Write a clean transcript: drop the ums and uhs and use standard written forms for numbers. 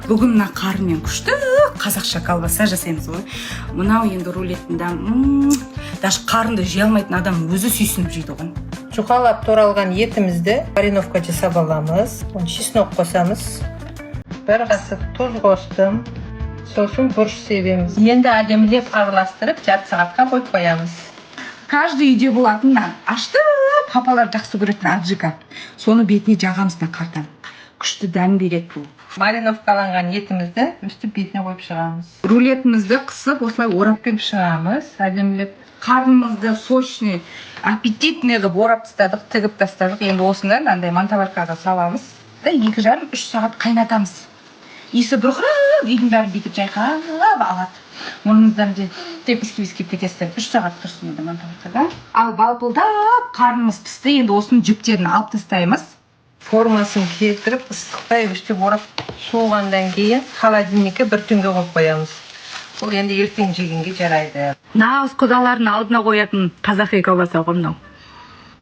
Бүгін мына қарынмен күшті қазақша колбаса жасаймыз ғой. Мынау енді рулеттің дәмі, даже қарынды жей алмайтын адам өзі сүйсініп жейді ғой. Жұқалап туралған етімізді мариновка жасап аламыз. Оны чеснок қосамыз. 1 қасық тұз қостым. Сосын бұрыш себеміз. Енді әдемілеп араластырып, жарты сағатқа қойып қоямыз. Каждый үйде болатын мына ашты, папалар жақсы көретін аджика. Соны бетіне жағамыз мына қардан. Күшті дәм береді бұл. Мариновкаланған етімізді өстіп бетіне қойып шығамыз. Рулетімізді қысып, осылай орап Қойып шығамыз әдемілеп. Қарнымызды сочный, аппетитный қылып орап тастадық, тігіп тастадық. Енді осыны мынандай мантоваркаға саламыз да, 2,5-3 сағат қайнатамыз. Иісі бұрқырап, үйдің бәрін бүйтіп жайқап алады. Мұрныңыздан деп иіскеп иіскеп кетесіздер. 3 сағат тұрсын енді мантоваркада. Ал балпылдап қарнымыз пісті. Енді осының жіптерін алып тастаймыз. Формасын келтіріп, ыстықтай өстіп орап, суығаннан кейін холодильникке бір түнге қойып қоямыз. Бұл енді ертең жегенге жарайды. Нағыз құдалардың алдына қоятын қазақи колбаса ғой мынау.